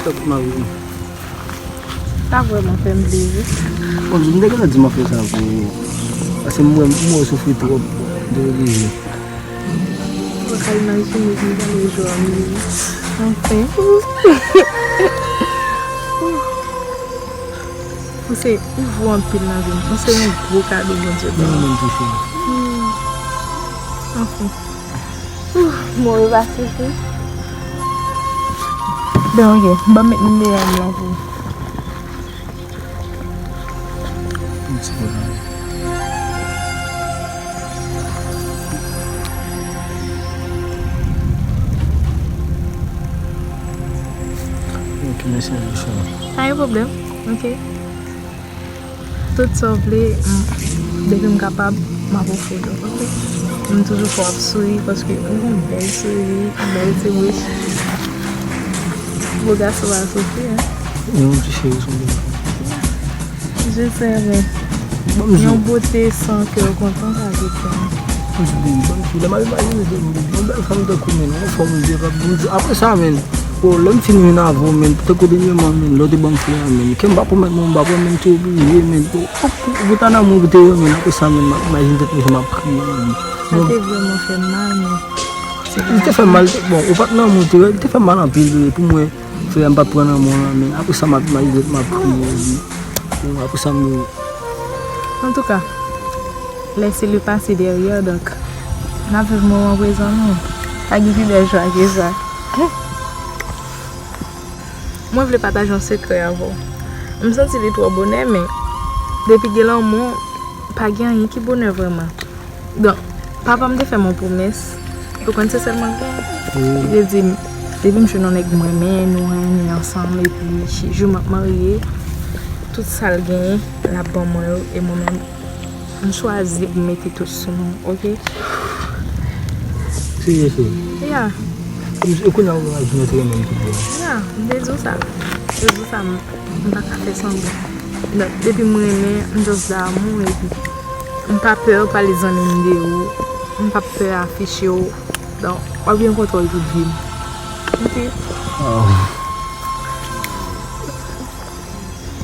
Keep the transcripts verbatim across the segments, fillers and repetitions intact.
Tèt mari m. Sa vrèman fè m plezi. Bon, m te gentan di m ap fè sa pou ou. Paske m wè, m wè w soufri twòp. M te oblije. Ou pa ka imajine ki jan de jou a m ye. Anfen. Ou se, ou vo anpil nan vi m. Ou se yon gwo kado Bondye ban mwen. Mwen menm tou, cheri. Anfen. Mwen repase tou. Ben, ok. Ban m met nimewo m lan pou ou. Yon ti pwoblèm. Ok, mèsi anpil, cheri. Pa gen pwoblèm. Ok. Tout sa w vle, m, depi m kapab, m ap ofri w yo, ok? M toujou fè w ap souri, paske ou gon bèl souri, bèl ti bouch. Bo gason pa soufri, en. Non, ti cheri, son bèl fanm. Je sais, men. Yon bote san kè w kontan, sa se byen. Ban m di, ban m di, lè m ap imajine, se yon bèl fanm tankou men, yon fanm m te rap, bon, apre sa, men, bon, lè m fin vin avè w, men, tankou dènyèman, men, lè w te ban m flè a, men, kè m pa pwomèt mwen, m pa pran, men, m te oblije, men, bon, ou, ou t an amou, ou te renmen, apre sa, men, m ap imajine tèt mwen, jan m ap kriye, men. Sa te vrèman fè m mal, men. Li te fè m mal, bon, ou pa t nan amou, te, li te fè m mal anpil, vre, pou mwen, flè a m pa t pran nan men w lan, men, apre sa, m ap imajine tèt m ap kriye, men, bon, apre sa, men, Antouka, laissez le passé derrière, donk, n ap viv moman prezan nou. Pa gen pi bèl jwa ke sa. Mwen vle pataje yon sekrè avè w. M santi li twò bonè, men depi gen lanmou, pa gen anyen ki bonè vrèman. Donk, papa m te fè m yon pwomès. Ou konn se sèl mwen k gen. Wi. Li te di m, depi m jwenn yon nèg m renmen, nou renmen ansanm, epi jou m ap marye, tout sa l genyen, l ap ban mwen yo, e mwen menm, m chwazi pou m mete tout sou nou, ok? Serye, cheri? Ya. E kounye a ou ap di nou te renmen m tout bon? Ya, m te di w sa. M te di w sa, m, m pa ka fè sanblan. Donk, depi m renmen, m just d'amour, epi m pa pè pale zanmi m de ou, m pa pè afiche w. Donk, w ap gen kontwòl tout vi m. Ok? Ah.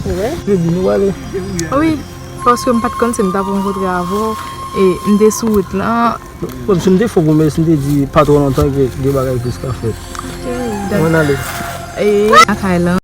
Ou wè? Baby, nou prale? Wi, paske m pa t konn si m t ap rankontre avè w, e m te sou wout lan. Bon, si m te fè w pwomès, m te di pa twò lontan ke gen bagay plis ka fèt. Ok, mwen ale. E, lakay lan.